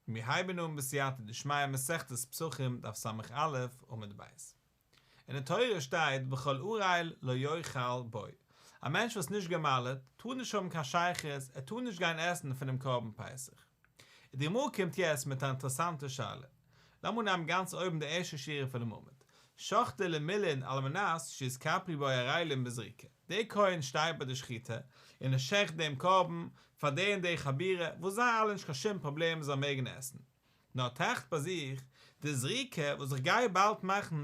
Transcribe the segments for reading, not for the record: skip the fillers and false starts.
מיר הייבן אן בסייעתא דשמיא מסכת פסחים דף ס"א עמוד ב'. אין די תורה שטייט וכל ערל לא יאכל בו, א מענטש וואס נישט גע'מל'ט טאר נישט האבן קיין שייכות, ער טאר נישט גיין עסן פונעם קרבן פסח. און די גמרא קומט יעצט מיט א אינטערעסאנטע שאלה. לאמיר נעמען גאנץ אויבן די ערשטע שורה פונעם עמוד, שחטו למולין על מנת שיתכפרו בו ערלים בזריקה. דער כהן שטייט ביי די שחיטה און ער שעכט דעם קרבן פאר די און די חבורה וואס זיי אלע נישט קיין שום פראבלעם זיי מעגן עסן. נאר טראכט ביי זיך, די זריקה וואס איך גיי באלד מאכן,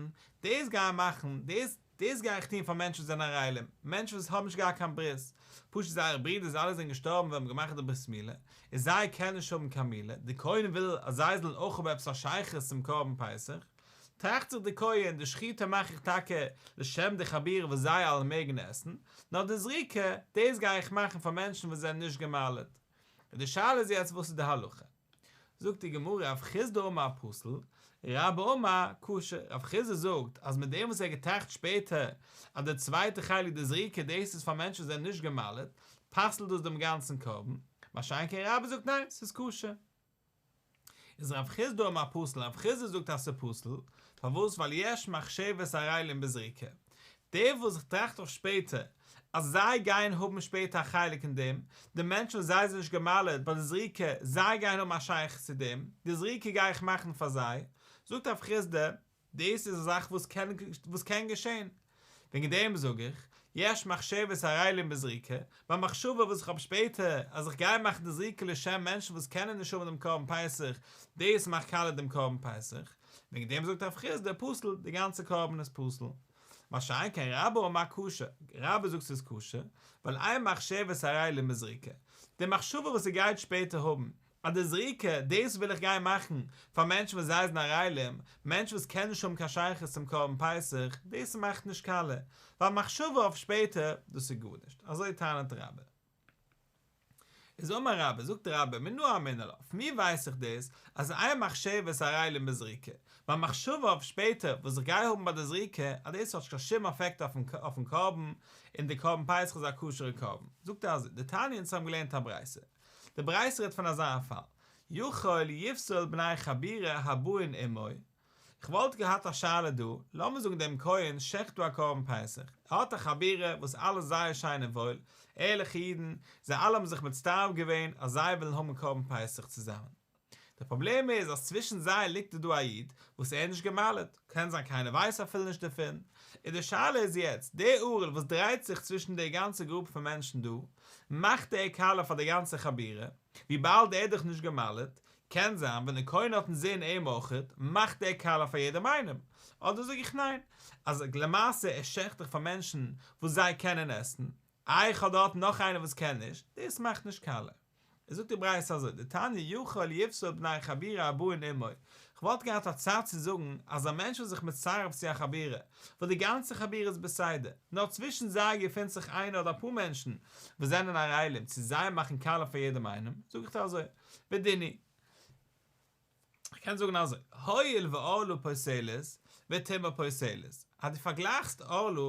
דאס גיי איך מאכן, דאס דאס גיי איך טון פאר מענטשן וואס זענען ערלים, מענטשן וואס האבן נישט געהאט קיין ברית, פשוט זייערע ברידערס אלע זענען געשטארבן ווען מ'האט געמאכט די ברית מילה, און זיי קענען נישט האבן קיין מילה, די כהן וויל אז זיי זאלן אויך האבן עפעס א שייכות צום קרבן פסח, טראכט זיך די כהן, די שחיטה מאך איך טאקע לשם די חבורה וואס זיי אלע מעגן עסן, נאר די זריקה, דאס גיי איך מאכן פאר מענטשן וואס זענען נישט גע'מל'ט. און די שאלה איז יעצט וואס איז די הלכה? זאגט די גמרא רב חסדא אמר פסול, רבה אמר כשר, רב חסדא זאגט אז מיט דעם וואס ער האט געטראכט שפעטער אז די צווייטע חלק די זריקה דאס איז פאר מענטשן וואס זענען נישט גע'מל'ט, פסל'ט דאס דעם גאנצן קרבן, מה שאין כן רבה זאגט ניין, ס'איז כשר. איז רב חסדא אמר פסול, רב חסדא זאגט אז ס'איז פסול, פארוואס ווייל יש מחשבת ערלים בזריקה, דער וואס איך טראכט אויף שפעטער אז זיי גייען האבן שפעטער א חלק אין דעם, די מענטשן וואס זיי זענען נישט גע'מל'ט ביי די זריקה, זיי גייען האבן א שייכות צו דעם, די זריקה גיי איך מאכן פאר זיי, זאגט רב חסדא, דאס איז א זאך וואס קען וואס קען געשען. וועגן דעם זאג איך, יש מחשבת ערלים בזריקה, מיין מחשבה וואס איך האב שפעטער אז איך גיי מאכן די זריקה לשם מענטשן וואס קענען נישט האבן דעם קרבן פסח, דאס מאכט קאליע דעם קרבן פסח. וועגן דעם זאגט רב חסדא פסול, די גאנצע קרבן איז פסול. מה שאין כן רבה אמר כשר, רבה זאגט ס'איז כשר, ווייל אין מחשבת ערלים בזריקה, די מחשבה וואס ער גייט שפעטער האבן, אז די זריקה, דאס וויל איך גיין מאכן פאר מענטשן וואס זיי זענען ערלים, מענטשן וואס קענען נישט האבן קיין שייכות צום קרבן פסח, דאס מאכט נישט קאליע, ווייל מחשבה אויף שפעטער, דאס איז גארנישט, אזוי טענה'ט רבה. איז אמר רבה, זאגט רבה, מנא אמינא לה, פון ווי ווייס איך דאס, אז אין מחשבת ערלים בזריקה, מיין מחשבה אויף שפעטער וואס איך גיי האבן ביי די זריקה, אז דאס האט נישט קיין שום אפעקט אויפן קרבן, און די קרבן פסח איז א כשר'ע קרבן. זאגט ער אזוי, דתניא אונז האבן געלערנט א ברייתא, די ברייתא רעדט פון אזא פאל, יכול יפסול בני חבורה הבאין עמו, איך וואלט געהאט א שאלה דא, לאמיר זאגן דעם כהן שעכט דא א קרבן פסח, ער האט א חבורה וואס אלע זייער שיין און וואויל, ערליכע אידן, זיי אלע האבן זיך מצטרף געווען אז זיי ווילן האבן קרבן פסח צוזאמען. די פראבלעם איז אז צווישן זיי ליגט דא א איד וואס ער איז נישט גע'מל'ט, קען זיין קיינער ווייסט אפילו נישט דערפון, און די שאלה איז יעצט, דער ערל וואס דרייט זיך צווישן די גאנצע גרופע פון מענטשן דא, מאכט ער קאליע פאר די גאנצע חבורה, וויבאלד ער איז דאך נישט גע'מל'ט, קען זיין ווען דער כהן האט אינזין אים אויכעט, מאכט ער קאליע פאר יעדעם איינעם, אדער זאג איך ניין, אז למעשה ער שעכט דאך פאר מענטשן וואס זיי קענען עסן, איי איך האב דארט נאך איינער וואס קען נישט, דאס מאכט נישט קאליע. עס זאגט די ברייתא אזוי, דתניא יכול יפסול בני חבורה הבאין עמו, כ'וואלט געהאט א צד צו זאגן אז א מענטש וואס איז זיך מצרף צו א חבורה, וואס די גאנצע חבורה איז בסדר, נאר צווישן זיי געפינט זיך איינער אדער אפאר מענטשן וואס זענען ערלים, צו זיי מאכן קאליע פאר יעדעם איינעם, זאג איך דיר אזוי, ודין הוא. כ'קען זאגן אזוי, הואיל וערלה פוסלת וטומאה פוסלת, אז דו פארגלייכסט ערלה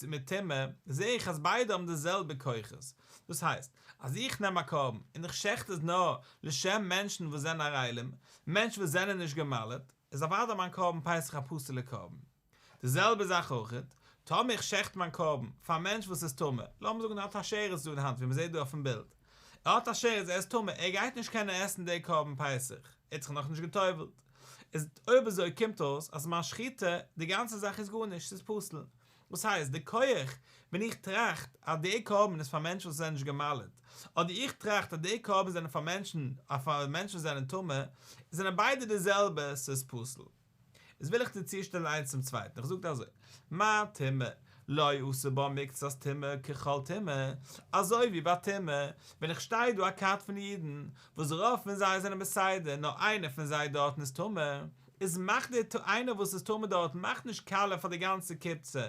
מיט טומאה, זע איך אז ביידע האבן די זעלבע כוחות, דאס הייסט, אז איך נעם א קרבן און איך שעכט עס נאר לשם מענטשן וואס זענען ערלים, מענטשן וואס זענען נישט גע'מל'ט, איז אוודאי מיין קרבן פסח א פסול'ע קרבן. די זעלבע זאך אויכעט, טאמער איך שעכט מיין קרבן פאר א מענטש וואס איז טמא, לאמיר זאגן ער האט א שרץ דא אין האנט ווי מ'זעט דא אויפן בילד, ער האט א שרץ ער איז טמא ער גייט נישט קענען עסן די קרבן פסח, ער האט זיך נאכנישט גע'טובל'ט, איז אויב אזוי קומט אויס אז מיין שחיטה, די גאנצע זאך איז גארנישט, ס'איז פסול. וואס הייסט, די כח ווען איך טראכט אז די קרבן איז פאר מענטשן וואס זענען נישט גע'מל'ט, אדער איך טראכט אז די קרבן זענען פאר מענטשן פאר מענטשן וואס זענען טמא, זענען ביידע די זעלבע, ס'איז פסול. איז וויל איך דיר צושטעלן איינס צום צווייטן, איך זאג דיר אזוי, מה טומאה, לא עשה בה מקצת טומאה ככל טומאה, אזוי ווי ביי טומאה, ווען איך שטיי דא א כת פון אידן, וואס רוב פון זיי זענען בסדר, נאר איינער פון זיי דארטן איז טמא, איז מאכט דער איינער וואס איז טמא דארטן מאכט נישט קאליע פאר די גאנצע קבוצה,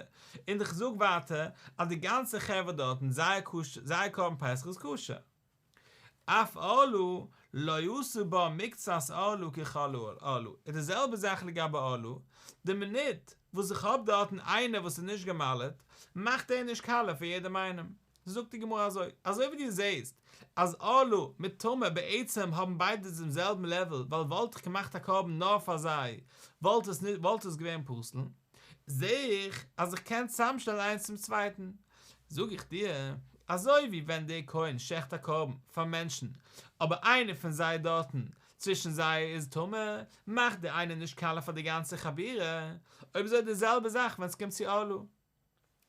און איך זאג ווייטער אז די גאנצע חברה דארטן זייער קרבן פסח איז כשר. אף ערלה לא עשה בה מקצת ערלה ככל ערלה, איז די זעלבע זאך לגבי ערלה, די מינוט וואס איך האב דארטן איינער וואס איז נישט גע'מל'ט, מאכט ער נישט קאליע פאר יעדעם איינעם. זאגט די גמרא אזוי, אזוי ווי דו זעסט אז ערלה מיט טמא בעצם האבן ביידע דעם זעלבן לעוועל ווייל וואלט איך געמאכט א קרבן נאר פאר זיי וואלט עס וואלט עס געווען פסול, זע איך אז איך קען צוזאמשטעלן איינס צום צווייטן, זאג איך דיר, אזוי ווי ווען דער כהן שעכט א קרבן פאר מענטשן אבער איינער פון זיי דארטן צווישן זיי איז טמא, מאכט דער איינער נישט קאליע פאר די גאנצע חבורה, אויב אזוי די זעלבע זאך ווען ס'קומט צו ערלה.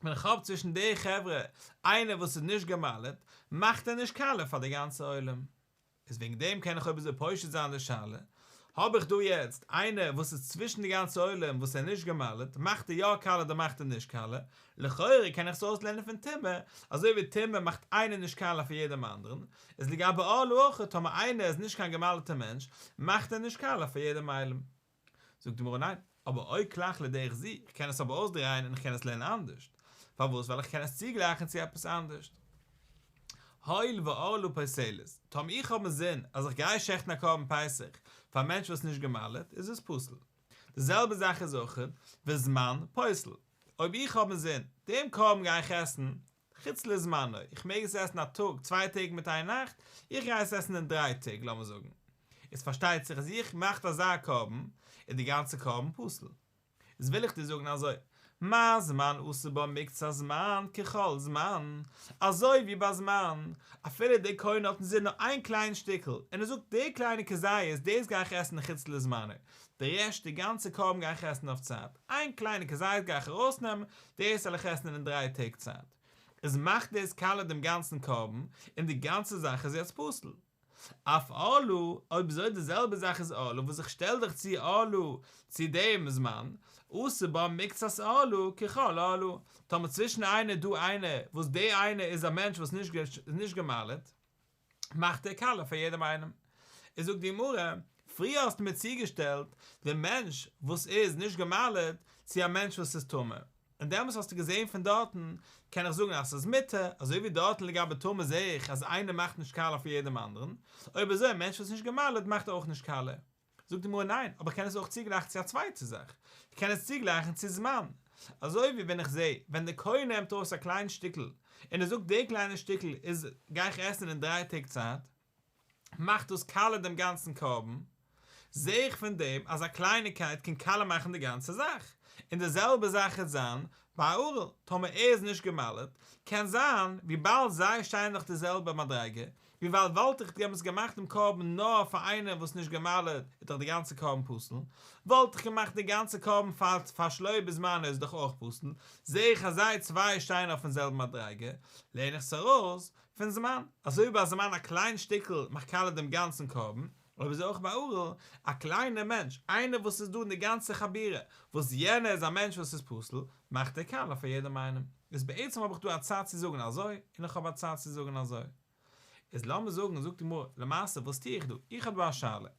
ווען איך האב צווישן די חברה איינער וואס איז נישט גע'מל'ט, מאכט ער נישט קאליע פאר די גאנצע עולם. איז וועגן דעם קען איך אויב אזוי פושט זיין די שאלה, האב איך דא יעצט איינער וואס איז צווישן די גאנצע עולם וואס ער איז נישט גע'מל'ט, מאכט ער יא קאליע אדער מאכט ער נישט קאליע? לכאורה קען איך עס אויסלערנען פון טומאה, אזוי ווי טומאה מאכט איינער נישט קאליע פאר יעדעם אנדערן, איז לגבי ערלה אויך, טאמער איינער איז נישט קיין גע'מל'טע מענטש, מאכט ער נישט קאליע פאר יעדעם איינעם. זאגט די גמרא ניין, אבער או כלך לדרך זו, איך קען עס אבער אויסדרייען און איך קען עס לערנען אנדערשט. פארוואס? ווייל איך קען עס צוגלייכן צו עפעס אנדערשט. הואיל וערלה פוסלת, טאמער איך האב אינזין אז איך גיי שעכטן א קרבן פסח פאר א מענטש וואס איז נישט גע'מל'ט, איז עס פסול. די זעלבע זאך איז אויך וזמן פוסל. אויב איך האב אינזין, דעם קרבן גיי איך עסן חוץ לזמנו, איך מעג עס עסן א טאג, צוויי טעג מיט איין נאכט, איך גיי עס עסן אין דריי טעג לאמיר זאגן, איז פארשטייט זיך אז איך מאכט אזא קרבן, איז די גאנצע קרבן פסול. איז וויל איך דיר זאגן אזוי, מה זמן עשה בה מקצת זמן ככל זמן, אזוי ווי ביי זמן, אפילו דער כהן האט אינזין נאר איין קליין שטיקל, און ער זאגט די קליינע כזית דאס גיי איך עסן חוץ לזמנו, די רעשט די גאנצע קרבן גיי איך עסן אויף צייט, איין קליינע כזית גיי איך ארויסנעמען, דאס וועל איך עסן אין דריי טעג צייט. איז מאכט דאס קאליע דעם גאנצן קרבן, און די גאנצע זאך איז יעצט פסול. אף ערלה, אויב אזוי די זעלבע זאך איז ערלה וואס איך שטעל דיך צו ערלה צו דעם זמן, עשה בה מקצת ערלה ככל ערלה, טאמער צווישן איינער דא איינער וואס דער איינער איז א מענטש וואס איז נישט גע'מל'ט, מאכט ער קאליע פאר יעדעם איינעם. איז זאגט די גמרא, פריער האסטו מיר צוגעשטעלט דעם מענטש וואס איז נישט גע'מל'ט צו א מענטש וואס איז טמא, און דעמאלס האסטו געזען פון דארטן, קען איך זאגן אז ס'איז מותר, אזוי ווי דארטן לגבי טמא זעה איך אז איינער מאכט נישט קאליע פאר יעדעם אנדערן, אויב אזוי א מענטש וואס איז נישט גע'מל'ט מאכט אויך נישט קאליע. זאגט די גמרא ניין, אבער איך קען עס אויך צוגלייכן צו א צווייטע זאך, איך קען עס צוגלייכן צו זמן, אזוי ווי ווען איך זע ווען דער כהן נעמט ארויס א קליין שטיקל און ער זאגט די קליינע שטיקל איז גיי איך עסן אין דריי טעג צייט, מאכט דאס קאליע דעם גאנצן קרבן, זע איך פון דעם אז א קלייניקייט קען קאליע מאכן די גאנצע זאך, און די זעלבע זאך וועט זיין ביי א ערל, טאמער ער איז נישט גע'מל'ט, קען זיין וויבאלד זיי שטייען דאך די זעלבע מדריגה, וויבאלד וואלט איך דעמאלטס געמאכט דעם קרבן נאר פאר איינער וואס נישט גע'מל'ט איז דאך די גאנצע קרבן פסול, וואלט איך געמאכט די גאנצע קרבן פאר פאר שלא בזמנו איז דאך אויך פסול, זעה איך אז זיי צוויי שטייען אויפן זעלבן מדריגה, לערן איך עס ארויס פון זמן, אזוי ווי ביי זמן א קליין שטיקל מאכט קאליע דעם גאנצן קרבן, אויב אזוי אויך ביי ערל, א קליינער מענטש, איינער וואס איז דא אין די גאנצע חבורה, וואס יענער איז א מענטש וואס איז פסול, מאכט ער קאליע פאר יעדעם איינעם. איז בעצם האב איך דא א צד צו זאגן אזוי, און איך האב א צד צו זאגן אזוי. איז לאמיר זאגן, זאגט די גמרא, למעשה וואס טו איך דא? איך האב דא א שאלה.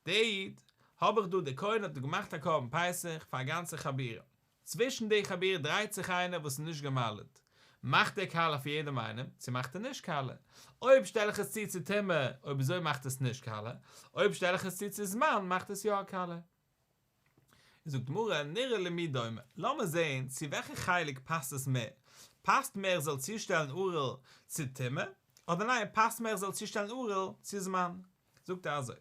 דער איד, האב איך דא, דער כהן האט געמאכט א קרבן פסח פאר א גאנצע חבורה. צווישן די חבורה דרייט זיך איינער וואס איז נישט גע'מל'ט. מאכט ער קאליע פאר יעדעם איינעם, צו מאכט ער נישט קאליע? אויב שטעל איך עס צו צו טומאה, אויב אזוי מאכט עס נישט קאליע, אויב שטעל איך עס צו צו זמן מאכט עס יא קאליע. זאגט די גמרא, נראה למי דומה, לאמיר זען צו וועלכע חלק פאסט עס מער, פאסט מער איך זאל צושטעלן ערל צו טומאה, אדער ניין פאסט מער איך זאל צושטעלן ערל צו זמן. זאגט ער אזוי,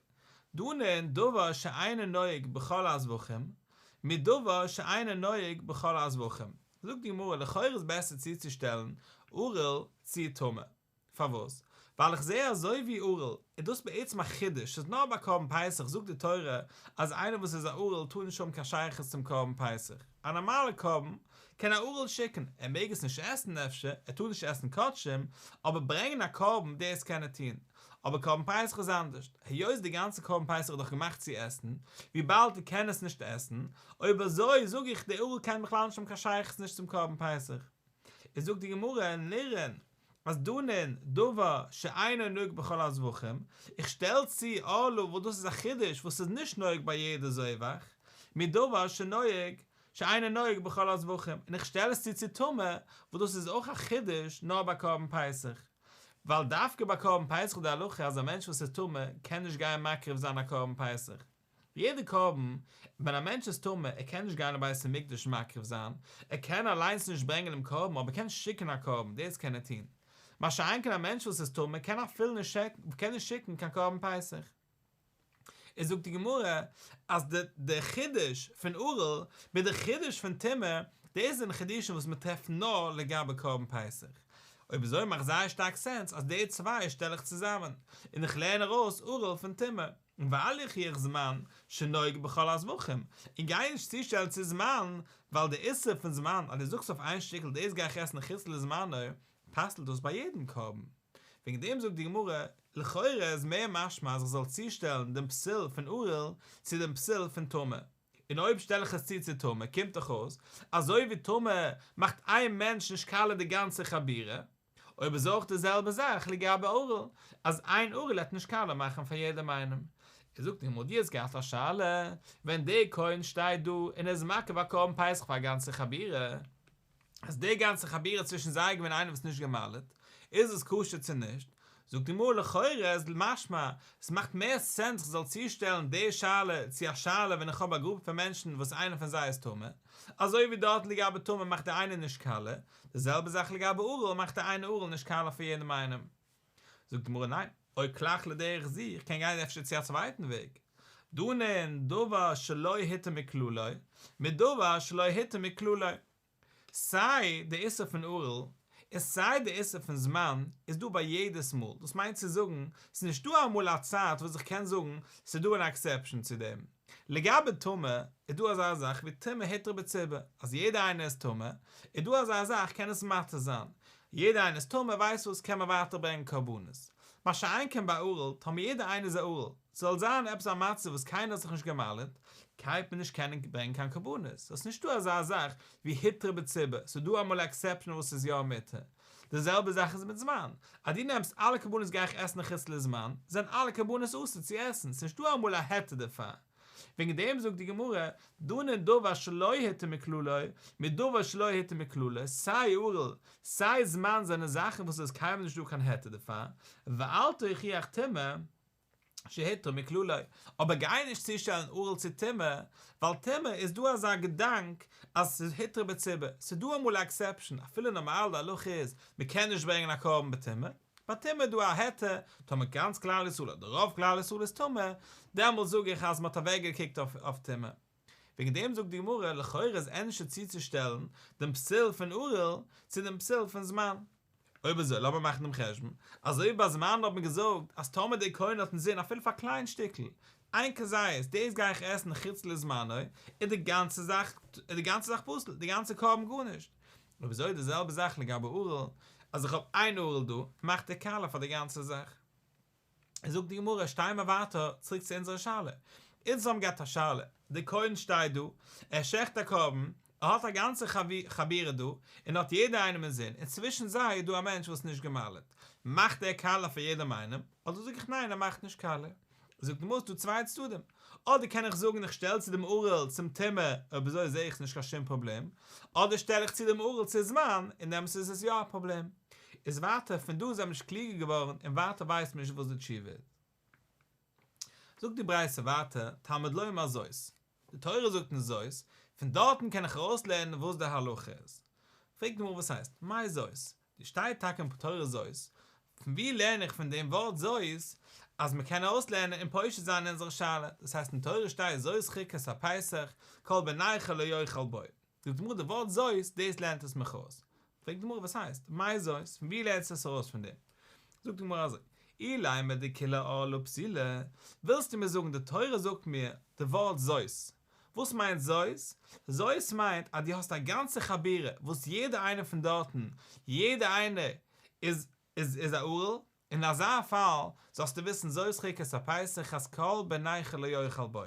דנין דבר שאינו נוהג בכל הזבחים, מדבר שאינו נוהג בכל הזבחים. זאגט די גמרא, לכאורה איז בעסער צוצושטעלן ערל צו טמא. פארוואס? ווייל איך זע אזוי ווי ערל, איז דאס בעצם א חידוש, ס'איז נאר ביי קרבן פסח זאגט די תורה אז איינער וואס איז א ערל טאר נישט האבן קיין שייכות צום קרבן פסח. א נארמאלע קרבן קען א ערל שיקן, ער מעג עס נישט עסן אפשר, ער טאר נישט עסן קדשים, אבער ברענגען א קרבן דאס קען ער טון. אבער קרבן פסח איז אנדערש, היות די גאנצע קרבן פסח איז דאך געמאכט צו עסן, וויבאלד ער קען עס נישט עסן, אויב אזוי זאג איך דער ערל קען בכלל נישט האבן קיין שייכות נישט צום קרבן פסח. איז זאגט די גמרא, נראין, אז דנין דבר שאינו נוהג בכל הזבחים, איך שטעל צו ערלה וואס דאס איז א חידוש וואס איז נישט נוהג ביי יעדע זבח, מדבר שנוהג שאינו נוהג בכל הזבחים, און איך שטעל עס צו צו טמא וואס דאס איז אויך א חידוש נאר ביי קרבן פסח, ווייל דווקא ביי קרבן פסח איז די הלכה אז א מענטש וואס איז טמא קען נישט גיין מקריב זיין א קרבן פסח. יעדע קרבן, ווען א מענטש איז טמא, ער קען נישט גיין אין בית המקדש מקריב זיין, ער קען אליינס נישט ברענגען דעם קרבן אבער ער קען שיקן א קרבן, דאס קען ער טון. מה שאין כן א מענטש וואס איז טמא קען אפילו נישט קען נישט שיקן קיין קרבן פסח. איז זאגט די גמרא אז די די חידוש פון ערל מיט די חידוש פון טומאה דאס זענען חידושים וואס מען טרעפט נאר לגבי קרבן פסח. אויב אזוי מאכט זייער שטארק sense אז די צוויי שטעל איך צוזאמען און איך לערן ארויס ערל פון טומאה. און ואל יוכיח זמן שנוהג בכל הזבחים, און גיי נישט צושטעלן צו זמן, ווייל די איסור פון זמן אז דו זאגסט אויף איין שטיקל דאס גיי איך עסן חוץ לזמנו, פסל'ט דאס ביי יעדן קרבן. וועגן דעם זאגט די גמרא, לכאורה איז מער משמע אז איך זאל צושטעלן דעם פסול פון ערל צו דעם פסול פון טמא. און אויב שטעל איך עס צו צו טמא קומט דאך אויס אזוי ווי טמא מאכט איין מענטש נישט קאליע די גאנצע חבורה, אויב איז אויך די זעלבע זאך לגבי ערל, אז איין ערל העט נישט קאליע מאכן פאר יעדעם איינעם. ער זאגט אים דו האסט געהאט א שאלה, ווען דער כהן שטייט דא און ער איז מקריב א קרבן פסח פאר א גאנצע חבורה, אז די גאנצע חבורה צווישן זיי איז געווען איינער וואס נישט גע'מל'ט, איז עס כשר צו נישט? זאגט די גמרא לכאורה איז משמע, עס מאכט מער sense איך זאל צושטעלן די שאלה צו א שאלה ווען איך האב א גרופע פון מענטשן וואס איינער פון זיי איז טמא, אזוי ווי דארט לגבי טמא מאכט דער איינער נישט קאליע, די זעלבע זאך לגבי ערל מאכט דער איינער ערל נישט קאליע פאר יעדעם איינעם. זאגט די גמרא ניין, או כלך לדרך זו, איך קען גיין אפשר צו א צווייטן וועג. דנין דבר שלא הותר מכללו, מדבר שלא הותר מכללו. סיי די איסור פון ערל און סיי די איסור פון זמן איז דא ביי יעדעס מאל, דאס מיינט צו זאגן, ס'איז נישטא אמאל א צייט וואס איך קען זאגן ס'איז דא אן exception צו דעם. לגבי טומאה איז דא אזא זאך ווי טומאה הותרה בציבור, אז יעדער איינער איז טמא, איז דא אזא זאך קען עס מתיר זיין, יעדער איינער איז טמא ווייסט וואס קען מען ווייטער ברענגען קרבנות. מה שאין כן ביי ערל, טאמער יעדער איינער איז א ערל, ס'זאל זיין עפעס א מצב וואס קיינער האט זיך נישט גע'מל'ט, גייט מען נישט קענען ברענגען קיין קרבנות, ס'איז נישטא אזא זאך ווי הותרה בציבור, ס'איז דא אמאל א exception וואס איז יא מותר. די זעלבע זאך איז מיט זמן, אז דו נעמסט אלע קרבנות גיי איך עסן חוץ לזמן, זענען אלע קרבנות אסור צו עסן, ס'איז נישטא אמאל א היתר דערפאר. וועגן דעם זאגט די גמרא, דנין דבר שלא הותר מכללו, מדבר שלא הותר מכללו, סיי ערל, סיי זמן זענען זאכן וואס עס איז קיינמאל נישט דא קיין היתר דערפאר, ואל תוכיח טומאה שהותרה מכללו, אבער גיי נישט צושטעלן ערל צו טומאה, ווייל טומאה איז דא אזא געדאנק אז ס'איז הותרה בציבור, ס'איז דא אמאל א exception, אפילו נארמאל די הלכה איז מ'קען נישט ברענגען א קרבן בטומאה, ביי טומאה איז דא א היתר, טאמער גאנץ כלל ישראל אדער רוב כלל ישראל איז טמא, דעמאלטס זאג איך אז מ'האט אוועקגעקוקט אויף טומאה. וועגן דעם זאגט די גמרא, לכאורה איז ענדערשער צוצושטעלן דעם פסול פון ערל צו דעם פסול פון זמן. אויב אזוי לאמיר מאכן דעם חשבון, אזוי ווי ביי זמן האט מען געזאגט אז טאמער דער כהן האט אינזין אפילו פאר א קליין שטיקל, איין כזית, דאס גיי איך עסן חוץ לזמנו, איז די גאנצע זאך איז די גאנצע זאך פסול, די גאנצע קרבן גארנישט. אויב אזוי די זעלבע זאך לגבי ערל, אז איך האב איין ערל דא, מאכט ער קאליע פאר די גאנצע זאך. זאגט די גמרא, שטייען מיר ווייטער צוריק צו אונזערע שאלה. אונז האבן געהאט א שאלה, דער כהן שטייט דא, ער שעכט א קרבן, ער האט א גאנצע חבורה דא, און האט יעדער איינעם אינזין, און צווישן זיי איז דא א מענטש וואס איז נישט גע'מל'ט, מאכט ער קאליע פאר יעדעם איינעם, אדער זאג איך ניין ער מאכט נישט קאליע. זאגט די גמרא ס'דא צוויי צדדים, אדער קען איך זאגן איך שטעל צו דעם ערל צום טומאה, אויב אזוי זעה איך נישט קיין שום פראבלעם, אדער שטעל איך צו דעם ערל צו זמן, און דעמאלטס איז עס יא א פראבלעם. איז ווייטער פון דא זענען מיר נישט קלוגער געווארן און ווייטער ווייסט מען נישט וואס די תשובה איז. זאגט די ברייתא ווייטער, תלמוד לומר זאת, די תורה זאגט אונז זאת, פון דארטן קען איך ארויסלערנען וואס די הלכה איז. פרעגט די גמרא וואס הייסט, מאי זאת? די שטייט טאקע אין תורה זאת, פון ווי לערן איך פון דעם ווארט זאת אז מען קען ארויסלערנען און פושט זיין אונזערע שאלה, דאס הייסט אין תורה שטייט זאת חוקת הפסח, כל בן נכר לא יאכל בו. זאגט די גמרא די ווארט זאת, דאס לערנט עס מיך אויס. פרעגט די גמרא וואס הייסט, מאי זאת, פון ווי לערנסטו עס ארויס פון דעם? זאגט די גמרא אזוי, אילימא דכולה ערלה פסולה, ווילסטו מיר זאגן די תורה זאגט מיר די ווארט זאת, וואס מיינט זאת? זאת מיינט אז דו האסט א גאנצע חבורה וואס יעדער איינער פון דארטן, יעדער איינער איז איז א ערל, אין אזא פאל זאלסטו וויסן זאת חוקת הפסח אז כל בן נכר לא יאכל בו.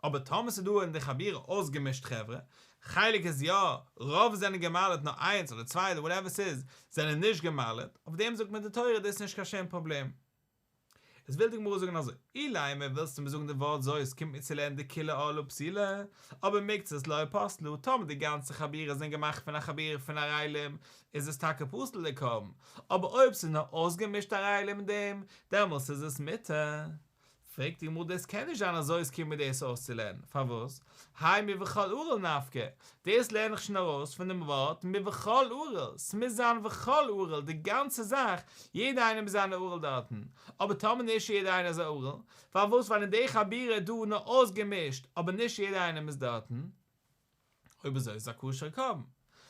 אבער טאמער ס'איז דא אין די חבורה אויסגעמישט חברה, חלק איז יא, רוב זענען גע'מל'ט נאר איינס אדער צוויי אדער whatever ס'איז זענען נישט גע'מל'ט, אויף דעם זאגט מען די תורה דאס איז נישט קיין שום פראבלעם. איז וויל די גמרא זאגן אזוי, אילימא ווילסטו מיר זאגן די ווארט זאת קומט מיר צו לערנען דכולה ערלה פסולה, אבער מקצת לא פסלה, טאמער די גאנצע חבורה זענען געמאכט פון א חבורה פון ערלים איז עס טאקע פסול די קרבן, אבער אויב ס'איז נאר אויסגעמישט ערלים אין דעם, דעמאלס איז עס מותר. פרעגט די גמרא דאס קען נישט זיין אז זאת קומט מיר דאס אויסצולערנען, פארוואס? האי מוכל ערל נפקא, דאס לערן איך שוין ארויס פון דעם ווארט מוכל ערל, ס'מוז זיין וכל ערל, די גאנצע זאך, יעדער איינער מוז זיין א ערל דארטן, אבער טאמער נישט יעדער איינער איז א ערל, פארוואס ווייל אין די חבורה איז דא נאר אויסגעמישט אבער נישט יעדער איינער איז דארטן, אויב אזוי איז עס א כשר'ע קרבן.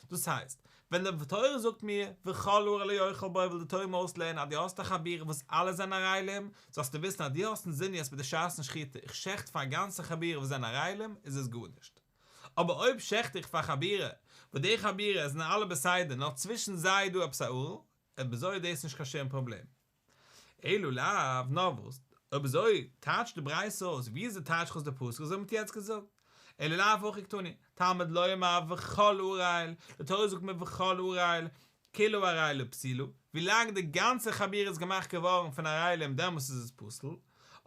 דאס הייסט, ווען די תורה זאגט מיר וכל ערל לא יאכל בו וויל די תורה מיר אויסלערנען אז דו האסט א חבורה וואס אלע זענען ערלים, זאלסטו וויסן אז דו האסט אינזין יעצט ביי די שעת'ן שחיטה איך שעכט פאר א גאנצע חבורה וואס זענען ערלים איז עס גארנישט. אבער אויב שעכט איך פאר א חבורה וואס די חבורה זענען אלע בסדר נאר צווישן זיי איז דא עפעס א ערל, אויב אזוי איז דאס נישט קיין שום פראבלעם. אלא לאו, נאר וואס, אויב אזוי טייטשט די ברייתא אויס, ווי אזוי טייטשט אויס די פסוק אזוי מ'האט יעצט געזאגט, אלא לאו הכי קתני, תלמוד לומר וכל ערל, די תורה זאגט מיר וכל ערל, כולה ערילה פסולה, ווילאנג די גאנצע חבורה איז געמאכט געווארן פון ערלים דעמאלס איז עס פסול,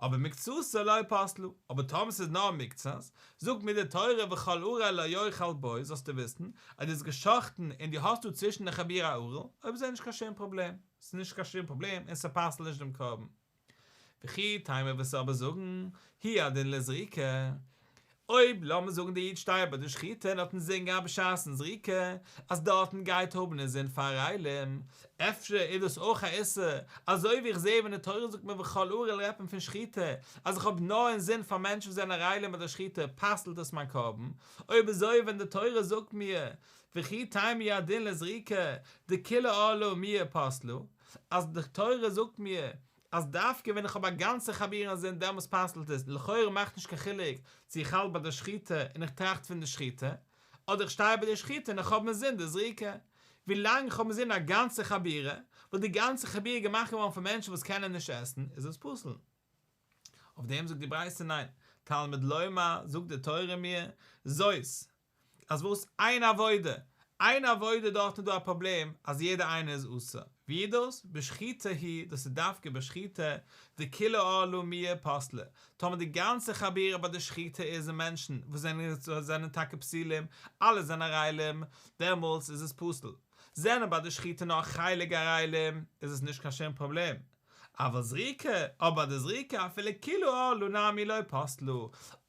אבער מקצתה לא פסלה, אבער טאמער ס'איז נאר מקצת, זאגט מיר די תורה וכל ערל לא יאכל בו, זאלסטו וויסן אז דו האסט גע'שחט'ן און דו האסט דא צווישן די חבורה א ערל, אויב אזוי איז נישט קיין שום פראבלעם. ס'איז נישט קיין שום פראבלעם און ס'פסל'ט נישט דעם קרבן. וכי תימא וועסטו אבער זאגן, הוא הדין לזריקה. אויב לאמיר זאגן די איד שטייט ביי די שחיטה און האט אינזין געהאט בשעת'ן זריקה אז דארטן גייט האבן אינזין פאר ערלים, אפשר איז דאס אויך א איסור, אזוי ווי איך זעה ווען די תורה זאגט מיר וכל ערל רעדט מען פון שחיטה, אז איך האב נאר אינזין פאר מענטשן וואס זענען ערלים ביי די שחיטה פסל'ט עס מיין קרבן, אויב אזוי ווען די תורה זאגט מיר וכי תימא הוא הדין לזריקה, דכולה ערלה מיהא פסלה, אז די תורה זאגט מיר אז דווקא ווען איך האב א גאנצע חבורה אינזין דעמאלס פסל'ט עס, לכאורה מאכט נישט קיין חילוק צו איך האלט ביי די שחיטה און איך טראכט פון די שחיטה, אדער איך שטיי ביי די שחיטה און איך האב אינזין די זריקה. ווילאנג איך האב אינזין א גאנצע חבורה, וואס די גאנצע חבורה איז געמאכט געווארן פון מענטשן וואס קענען נישט עסן, איז עס פסול. אויף דעם זאגט די ברייתא ניין, תלמוד לומר זאגט די תורה מיר, זאת, אז וואס? איין עבודה! איין עבודה דארט איז דא א פראבלעם אז יעדער איינער איז אסור. ווי איז דאס? בשחיטה היא, דאס איז דווקא בשחיטה, דכולה ערלה מיהא פסלה, טאמער די גאנצע חבורה ביי די שחיטה איז מענטשן וואס זענען זענען טאקע פסולים, אלע זענען ערלים, דעמאלטס איז עס פסול. זענען ביי די שחיטה נאר א חלק ערלים, איז עס נישט קיין שום פראבלעם. אבל זריקה, אבער די זריקה אפילו כולה ערלה נמי לא פסלה,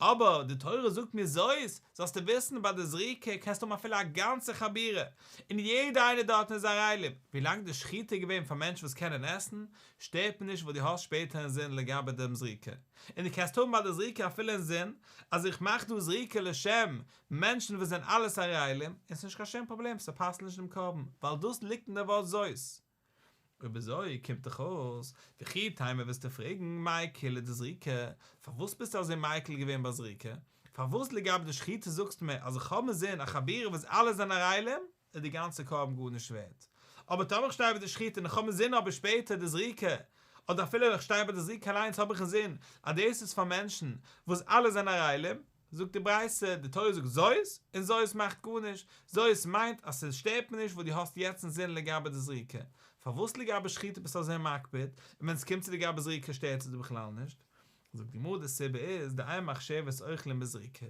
אבער די תורה זאגט מיר זאת, זאלסטו וויסן ביי די זריקה קענסטו האבן אפילו א גאנצע חבורה, און יעדע איינער דארטן איז ערלים, ווילאנג די שחיטה איז געווען פאר מענטשן וואס קענען עסן, שטערט מיר נישט וואס דו האסט שפעטער אינזין לגבי דעם זריקה, און דו קענסט האבן ביי די זריקה אפילו אינזין אז איך מאך דא זריקה לשם מענטשן וואס זענען אלעס ערלים, און ס'נישט קיין שום פראבלעם, ס'פסל'ט נישט דעם קרבן, ווייל דאס ליגט אין די ווארט זאת. אויב אזוי קומט דאך אויס, וכי תימא וועסטו פרעגן, מאי קולא דזריקה, פארוואס ביסטו אזוי מיקל געווען ביי זריקה? פארוואס לגבי די שחיטה זאגסטו מיר אז איך האב אינזין א חבורה וואס אלע זענען ערלים, איז די גאנצע קרבן גארנישט ווערט. אבער טאמער איך שטיי ביי די שחיטה און איך האב אינזין אבער שפעטער די זריקה, אדער אפילו איך שטיי ביי די זריקה אליינס האב איך אינזין אז דאס איז פאר מענטשן וואס אלע זענען ערלים, זאגט די ברייתא, די תורה זאגט זאת, און זאת מאכט גארנישט, זאת מיינט אז ס'שטערט מיר נישט וואס דו האסט יעצט אינזין לגבי די זריקה, פארוואס לגבי שחיטה ביסטו אזוי מקפיד, און ווען ס'קומט צו לגבי זריקה שטערט עס דיר בכלל נישט? זאגט די גמרא די סיבה איז דאין מחשבת אוכלים בזריקה,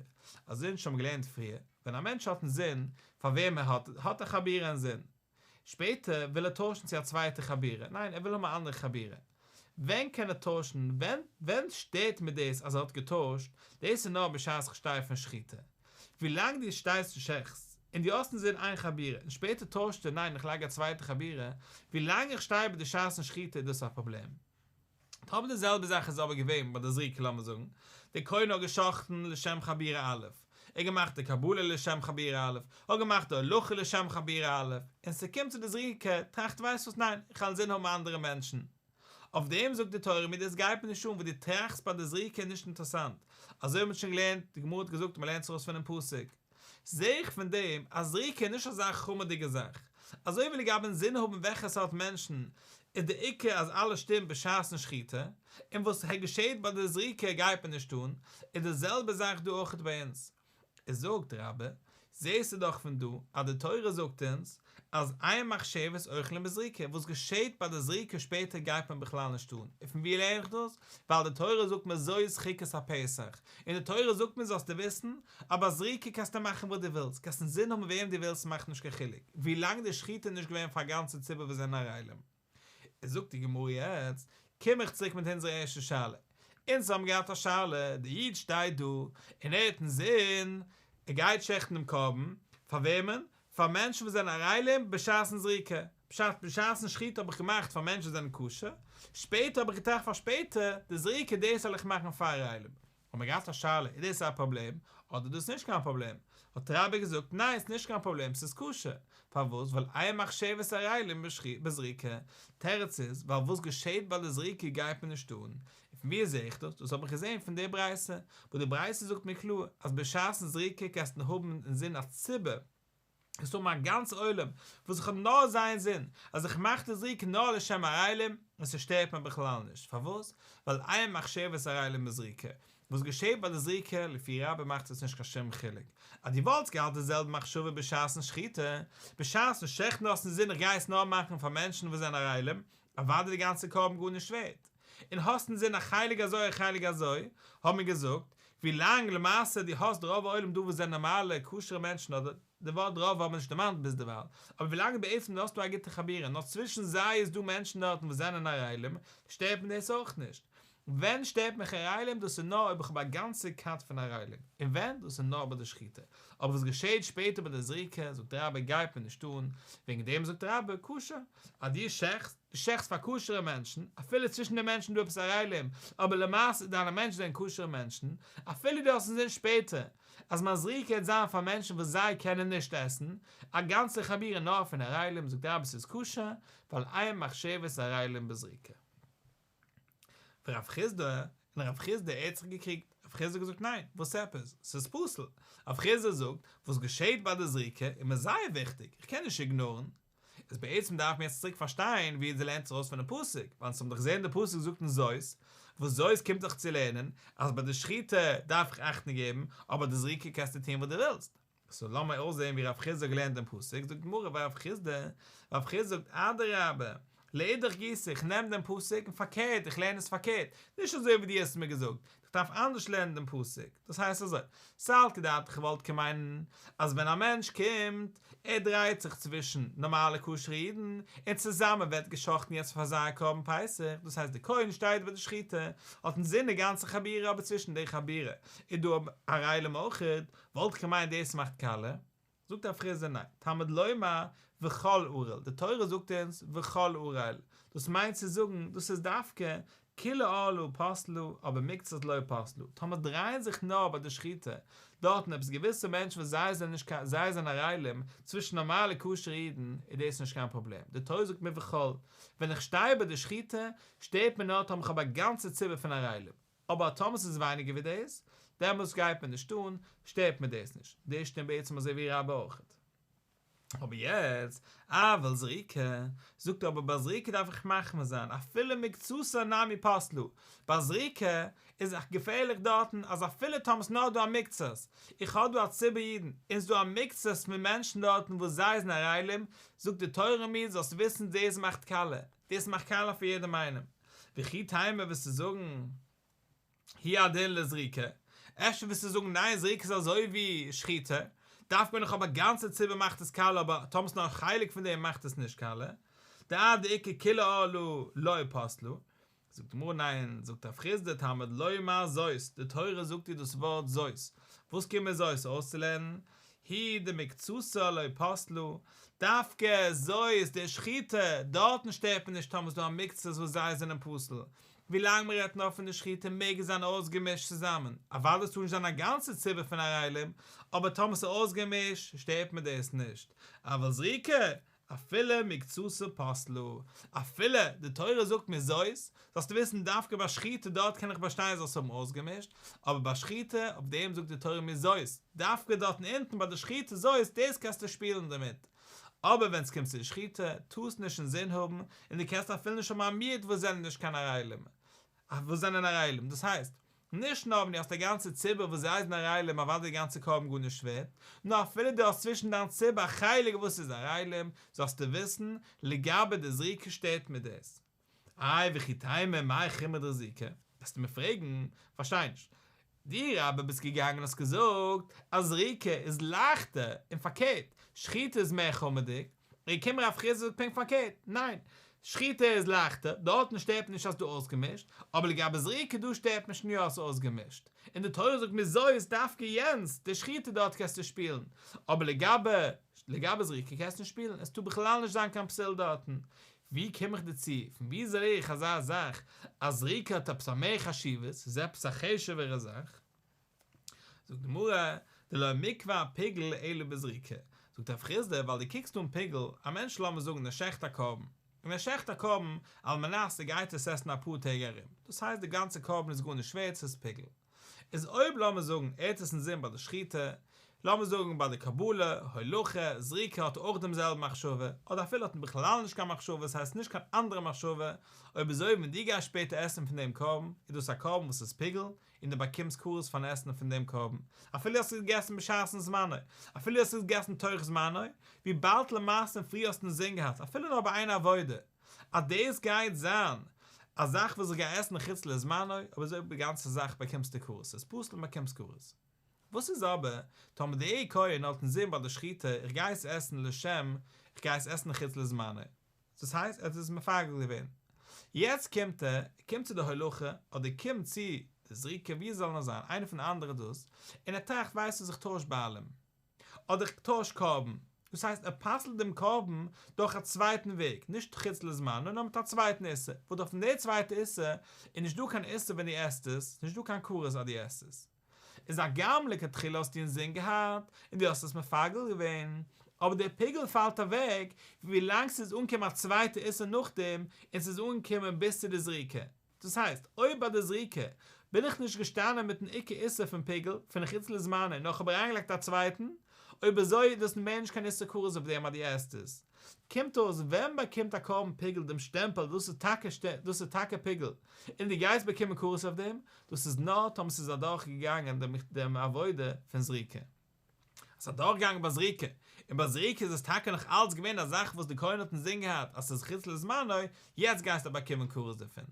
אזוי אונז שוין געלערנט פריער, ווען א מענטש האט אינזין פאר וועם ער האט, האט א חבורה אינזין, שפעטער וויל ער טוישן צו א צווייטע חבורה, ניין ער וויל האבן א אנדערע חבורה, ווען קען ער טוישן, ווען ווען שטערט מיר דאס אז ער האט געטוישט, דאס איז נאר בשעת איך שטיי פון שחיטה, ווילאנג דו שטייסט און שעכטסט, און דו האסט אינזין איין חבורה, און שפעטער טוישסטו ניין איך לייג א צווייטע חבורה, ווילאנג איך שטיי ביי די שעת'ן שחיטה איז דאס א פראבלעם. טאמער די זעלבע זאך איז אבער געווען ביי די זריקה לאמיר זאגן דער כהן האט גע'שחט'ן לשם חבורה א', ער האט געמאכט די קבלה לשם חבורה א', האט געמאכט די הולכה לשם חבורה א', און ס'קומט צו די זריקה, טראכט ווייסט וואס ניין, איך וועל אינזין האבן אנדערע מענטשן. אויף דעם זאגט די תורה מיר דאס גייט מיר נישט אן וואס דו טראכסט ביי די זריקה איז נישט אינטערעסאנט, אזוי האט מען שוין געלערנט, די גמרא האט געזאגט מ'לערנט עס ארויס פונעם פסוק. זעה איך פון דעם אז זריקה איז נישט אזא חמור'דיגע זאך, אזוי ווי לגבי אינזין האבן וועלכע סארט מענטשן איז די עיקר אז אלעס שטימט בשעת'ן שחיטה, און וואס געשעהט ביי די זריקה גייט מיר נישט אן, איז די זעלבע זאך דא אויכעט ביי אונז. איז זאגט רבה, זעהסטו דאך פון דא אז די תורה זאגט אונז אז אין מחשבת אוכלים בזריקה, וואס געשעהט ביי די זריקה שפעטער גייט מיר בכלל נישט אן, און פון ווי לערן איך דאס? ווייל די תורה זאגט מיר זאת חוקת הפסח, און די תורה זאגט מיר זאלסטו וויסן אז ביי זריקה קענסטו מאכן וואס דו ווילסט, קענסט אינזין האבן וועם דו ווילסט ס'מאכט נישט קיין חילוק, ווילאנג די שחיטה איז נישט געווען פאר א גאנצע ציבור וואס זענען ערלים. איז זאגט די גמרא יעצט קום איך צוריק מיט אונזערע ערשטע שאלה. אונז האבן געהאט א שאלה, די איד שטייט דא און ער האט אינזין, ער גייט שעכטן דעם קרבן, פאר וועמען? פאר מענטשן וואס זענען ערלים בשעת'ן זריקה, פשט, בשעת'ן שחיטה האב איך געמאכט פאר מענטשן וואס זענען כשר, שפעטער האב איך געטראכט פאר שפעטער, די זריקה דאס זאל איך מאכן פאר ערלים. האבן מיר געהאט א שאלה, איז דאס א פראבלעם, אדער דאס נישט קיין פראבלעם? האט רבה געזאגט, ניין ס'איז נישט קיין פראבלעם, ס'איז כשר. פארוואס? ווייל אין מחשבת ערלים בזריקה. תירוץ איז, ווייל וואס געשעט ביי די זריקה גייט מיר נישט אן. און פון וואו זעה איך דאס? דאס האב איך געזען פון די ברייתא, וואס די ברייתא זאגט מיר קלאר, אז בשעת'ן זריקה קענסטו האבן אינזין א ציבור, קענסט האבן א גאנץ עולם וואס איך האב נאר זיי אינזין אז איך מאך די זריקה נאר לשם ערלים און ס'שטערט מיר בכלל נישט, פארוואס? ווייל אין מחשבת ערלים בזריקה, וואס געשעט ביי די זריקה לפי רבה מאכט עס נישט קיין שום חילוק, אז דו וואלטסט געהאט די זעלבע מחשבה בשעת'ן שחיטה, בשעת'ן שעכטן האסט אינזין איך גיי עס נאר מאכן פאר מענטשן וואס זענען ערלים, אוודאי די גאנצע קרבן גארנישט ווערט, און האסט אינזין א חלק אזוי א חלק אזוי, האבן מיר געזאגט, ווילאנג למעשה דו האסט רוב עולם דא וואס זענען נארמאלע כשר'ע מענטשן אדער די ווארט רוב האבן מיר נישט דערמאנט ביזדערווייל, אבער ווילאנג בעצם דו האסט דא א גוטע חבורה נאר צווישן זיי איז דא מענטשן דארטן וואס זענען ערלים, שטערט מיר דאס אויך נישט. ווען שטערט מיך ערלים? דאס איז נאר אויב איך האב א גאנצע כת פון ערלים. און ווען? דאס איז נאר ביי די שחיטה. אבער וואס געשעהט שפעטער ביי די זריקה, זאגט רבה גייט מיר נישט אן, וועגן דעם זאגט רבה, כשר, אז דו שעכטסט, דו שעכטסט פאר כשר'ע מענטשן, אפילו צווישן די מענטשן איז דא עפעס ערלים, אבער למעשה דיינע מענטשן זענען כשר'ע מענטשן, אפילו דו האסט אינזין שפעטער אז מיין זריקה העט זיין פאר מענטשן וואס זיי קענען נישט עסן, א גאנצע חבורה נאר פון ערלים, זאגט רבה ס'איז כשר, ווייל אין מחשבת ערלים בזריקה. ורב חסדא, און רב חסדא ער האט זיך געקריגט, רב חסדא האט געזאגט ניין, וואס עפעס, ס'איז פסול, רב חסדא זאגט, וואס געשעהט ביי די זריקה איז מיר זייער וויכטיג, איך קען נישט איגנארן, איז בעצם דארף מען יעצט צוריק פארשטיין ווי אזוי לערנט זיך ארויס פונעם פסוק, ווייל אונז האבן דאך געזעהן די פסוק זאגט אונז זאת, וואס זאת קומט דאך צו לערנען אז ביי די שחיטה דארף איך אכטונג געבן, אבער ביי די זריקה קענסטו טון וואס דו ווילסט. סאו לאמיר אויסזעהן ווי רב חסדא האט געלערנט דעם פסוק, זאגט די גמרא ורב חסדא, רב חסדא זאגט אדרבה, לאידך גיסא, איך נעם דעם פסוק און פארקערט, איך לערן עס פארקערט, נישט אזוי ווי דו האסט מיר געזאגט, איך דארף אנדערש לערנען דעם פסוק, דאס הייסט אזוי, סלקא דעתך וואלט קען מיינען אז ווען א מענטש קומט, ער דרייט זיך צווישן נארמאלע כשר'ע אידן, און צוזאמען ווערט גע'שחט'ן יעצט פאר זיי א קרבן פסח, דאס הייסט די כהן שטייט ביי די שחיטה, האט אינזין די גאנצע חבורה אבער צווישן די חבורה איז דא ערלים אויכעט, וואלט איך געמיינט דאס מאכט קאלע, זאגט רב חסדא ניין, תלמוד לומר וכל ערל, די תורה זאגט אונז וכל ערל, דאס מיינט צו זאגן דאס איז דווקא כולה ערלה פסלה אבער מקצת לא פסלה, טאמער דרייען זיך נאר ביי די שחיטה דארטן עפעס געוויסע מענטשן וואס זיי זענען נישט קיין זיי זענען ערלים, צווישן נארמאלע כשר'ע אידן איז דאס נישט קיין פראבלעם, די תורה זאגט מיר וכל, ווען איך שטיי ביי די שחיטה שטערט מיר נאר טאמער איך האב א גאנצע ציבור פון ערלים. אבער טאמער ס'איז ווייניגער ווי דאס, דעמאלטס גייט מיר נישט אן, שטערט מיר דאס נישט. דאס שטימט בעצם אזוי ווי רבה אויכעט. אבער יעצט, אבל זריקה, זאגט ער אבער ביי זריקה דארף איך מחמיר זיין, אפילו מקצתה נמי פסלה, ביי זריקה איז אויך געפערליך דארטן אז אפילו טאמער ס'איז נאר דא א מקצת, איך האב דא א ציבור אידן, און ס'איז דא א מקצת פון מענטשן דארטן וואס זיי זענען ערלים, זאגט די תורה מיר זאלסט וויסן דאס מאכט קאלע, דאס מאכט קאלע פאר יעדעם איינעם. וכי תימא וועסטו זאגן הוא הדין לזריקה, אפשר וועסטו זאגן ניין זריקה איז אזוי ווי שחיטה, דווקא ווען איך האב א גאנצע ציבור מאכט עס קאלע אבער טאמער ס'נאר א חלק פון דעם מאכט עס נישט קאלע, דעד דאיכא כולה ערלה לא פסלה, זאגט די גמרא ניין, זאגט רב חסדא תלמוד לומר זאת, די תורה זאגט דיר דאס ווארט זאת, וואס קומט מיר זאת אויסצולערנען? הוא דמקצתה לא פסלה, דווקא זאת די שחיטה, דארטן שטערט מען נישט טאמער ס'דא א מקצת וואס זיי זענען פסול, ווילאנג מ'רעדט נאר פון די שחיטה מעג עס זיין אויסגעמישט צוזאמען, אוודאי ס'טאר נישט זיין א גאנצע ציבור פון ערלים, אבער טאמער ס'איז אויסגעמישט שטערט מען דאס נישט, אבל זריקה, אפילו מקצתה פסלה, אפילו די תורה זאגט מיר זאת, זאלסטו וויסן דווקא ביי שחיטה דארט קען איך באשטיין זאלסט האבן אויסגעמישט, אבער ביי שחיטה אויף דעם זאגט די תורה מיר זאת, דווקא דארטן אונטן ביי די שחיטה זאת, דאס קענסטו שפילן דערמיט, אבער ווען ס'קומט צו די שחיטה, טארסט נישט אינזין האבן, און דו קענסט אפילו נישט האבן א מיעוט וואס זענען נישט קיין ערלים, וואס זענען ערלים, דאס הייסט, נישט נאר ווען דו האסט א גאנצע ציבור וואס זיי זענען ערלים אוודאי די גאנצע קרבן גארנישט ווערט, נאר אפילו דו האסט צווישן דיין ציבור א חלק וואס איז ערלים, זאלסטו וויסן, לגבי די זריקה שטערט מיר דאס. איי וכי תימא מאי חומרא דזריקה? וועסטו מיר פרעגן, פארשטיי נישט. דו רבה ביסט געגאנגען און האסט געזאגט אז זריקה איז לייכטער און פארקערט, שחיטה איז מער חמור'דיג, און געקומען רב חסדא זאגט פונקט פארקערט, ניין! שחיטה איז לייכטער, דארטן שטערט נישט אז ס'דא אויסגעמישט, אבער לגבי זריקה דא שטערט מיך שוין יא אז ס'איז אויסגעמישט, און די תורה זאגט מיר זאת דווקא יענץ, די שחיטה דארט קענסטו שפילן, אבער לגבי לגבי זריקה קענסטו נישט שפילן, עס טאר בכלל נישט זיין קיין פסול דארטן. ווי קום איך דערצו? פון ווי זע איך אזא זאך אז זריקה האט עפעס א מער חשיבות, ס'איז עפעס א חשוב'ערע זאך? זאגט די גמרא, דלא מיקבע פיגול אלא בזריקה, זאגט רב חסדא, ווייל דו קוקסט אן פיגול, א מענטש לאמיר זאגן ער שעכט א קרבן, און ער שעכט א קרבן על מנת ער גייט עס עסן אפאר טעג ארום, דאס הייסט די גאנצע קרבן איז גארנישט ווערט ס'איז פיגול. איז אויב לאמיר זאגן ער האט עס אינזין ביי די שחיטה, לאמיר זאגן ביי די קבלה, הולכה, זריקה האט ער אויך דעם זעלבן מחשבה, אדער אפילו האט ער בכלל נישט קיין מחשבה, ס'הייסט נישט קיין אנדערע מחשבה, אויב אזוי ווען דו גייסט שפעטער עסן פון דעם קרבן, איז דאס א קרבן וואס איז פיגול, און דו באקומסט כרת פארן עסן פון דעם קרבן, אפילו האסט עס געגעסן בשעת'ן זמנו, אפילו האסט עס געגעסן תוך זמנו, וויבאלד למעשה פריער האסטו אינזין געהאט, אפילו נאר ביי איין עבודה, אז דאס גייט זיין א זאך וואס איך גיי עסן חוץ לזמנו, אויב אזוי די גאנצע זאך באקומסטו כרת, ס'איז פסול און באקומסט כרת. וואס איז אבער טאמער דער כהן האט אינזין ביי די שחיטה איך גיי עס עסן לשם איך גיי עס עסן חוץ לזמנו, דאס הייסט ער האט עס מפגל געווען, יעצט קומט ער, קומט צו די הולכה, אדער קומט צו די זריקה ווי עס זאל נאר זיין, איינע פון די אנדערע דאס, און ער טראכט ווייסט וואס איך טויש בעלים, אדער איך טויש קרבן, דאס הייסט ער פסל'ט דעם קרבן דורך א צווייטן וועג, נישט חוץ לזמנו נאר מיט א צווייטן איסור, וואס דורך פון די צווייטע איסור איז נישט דא קיין איסור ווען דו עסט עס, נישט דא קיין כרת אז דו עסט עס. איז הגם לכתחילה האסטו אינזין געהאט און דו האסט עס מפגל געווען, אבער דער פיגול פאלט אוועק ווילאנג ס'איז אנגעקומען א צווייטע איסור נאכדעם און ס'איז אנגעקומען ביז צו די זריקה. דאס הייסט, אויב ביי די זריקה בין איך נישט געשטאנען מיטן עיקר איסור פון פיגול, פון חוץ לזמנו, נאר כ'האב אריינגעלייגט א צווייטן, אויב אזוי איז דאס מער נישט קיין איסור כרת אויף דעם אז דו עסט עס. קומט אויס ווען באקומט א קרבן פיגול דעם שטעמפעל דאס איז טאקע דאס איז טאקע פיגול און דו גייסט באקומען כרת אויף דעם, דאס איז נאר טאמער ס'איז אדורך געגאנגען דעם דעם עבודה פון זריקה. אז ס'איז אדורך געגאנגען ביי זריקה, און ביי זריקה איז עס טאקע נאך אלץ געווען א זאך וואס די כהן האט אינזין געהאט אז ס'איז חוץ לזמנו, יעצט גייסטו באקומען כרת דערפון.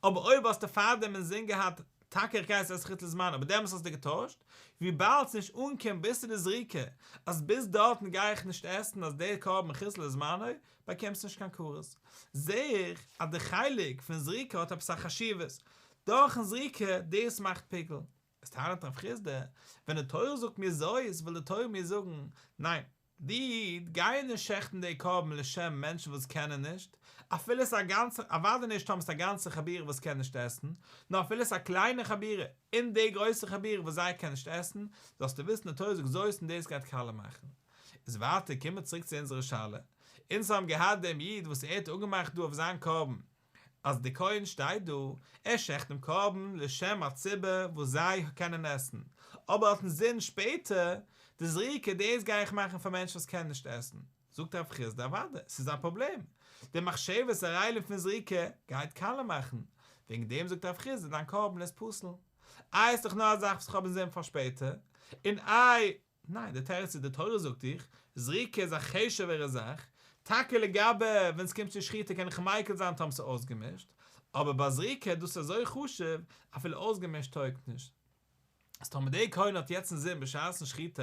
אבער אויב האסטו פארדעם אינזין געהאט טאקע איך גיי עס עסן חוץ לזמנו אבער דעמאלס האסטו געטוישט, וויבאלד ס'נישט אנגעקומען ביז צו די זריקה אז ביז דארטן גיי איך נישט עסן אז דער קרבן חוץ לזמנו, באקומסט נישט קיין כרת. זעה איך אז די חלק פון זריקה האט עפעס א חשיבות, דורכן זריקה דאס מאכט פיגול. איז טענה'ט רב חסדא, ווען די תורה זאגט מיר זאת וויל די תורה מיר זאגן, ניין, די גייען נישט שעכטן די קרבן לשם מענטשן וואס קענען נישט, אפילו עס איז א גאנצע, אוודאי נישט טאמער עס איז א גאנצע חבורה וואס קען נישט עסן, נאר אפילו עס איז א קליינע חבורה אין די גרויסע חבורה וואס זיי קענען נישט עסן, זאלסטו וויסן די תורה זאגט זאת און דאס גייט קאלע מאכן. איז ווייטער קומען מיר צוריק צו אונזערע שאלה, אונז האבן געהאט דעם איד וואס ער האט אפגעמאכט דא אויף זיין קרבן אז די כהן שטייט דא, ער שעכט דעם קרבן לשם הציבור וואס זיי קענען עסן, אבער האט אינזין שפעטער, די זריקה דאס גיי איך מאכן פאר מענטשן וואס קענען נישט עסן. זאגט רב חסדא אוודאי, ס'איז א פראבלעם, די מחשבת ערלים פון זריקה גייט קאלע מאכן, וועגן דעם זאגט רב חסדא דיין קרבן איז פסול. איי איז דאך נאר א זאך וואס כ'האב אינזין פאר שפעטער, און איי ניין, די תירוץ איז די תורה זאגט דיך, זריקה איז א חשוב'ערע זאך, טאקע לגבי ווען עס קומט צו שחיטה קען איך מיקל זיין טאמער ס'איז אויסגעמישט, אבער ביי זריקה דאס איז אזוי חשוב, אפילו אויסגעמישט טויגט נישט. אז טאמער דער כהן האט יעצט אינזין בשעת'ן שחיטה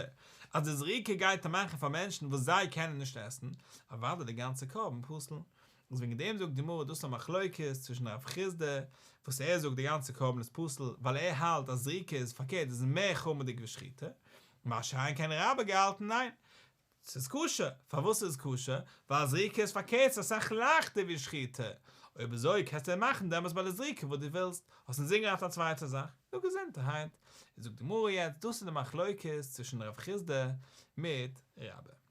אז די זריקה גייט ער מאכן פאר מענטשן וואס זיי קענען נישט עסן, אוודאי די גאנצע קרבן פסול. איז וועגן דעם זאגט די גמרא דאס איז א מחלוקת צווישן רב חסדא וואס ער זאגט די גאנצע קרבן איז פסול ווייל ער האלט אז זריקה איז פארקערט איז מער חמור'דיג ווי שחיטה, מה שאין כן רבה געהאלטן ניין ס'איז כשר, פארוואס איז כשר? ווייל זריקה איז פארקערט ס'איז אסאך לייכטער ווי שחיטה, אויב אזוי קענסטו מאכן דעמאלטס ביי די זריקה וואס דו ווילסט, האסט אינזין געהאט א צווייטע זאך, נו געזונטערהייט, זאגט די גמרא יעצט דאס איז די מחלוקת צווישן רב חסדא מיט רבה.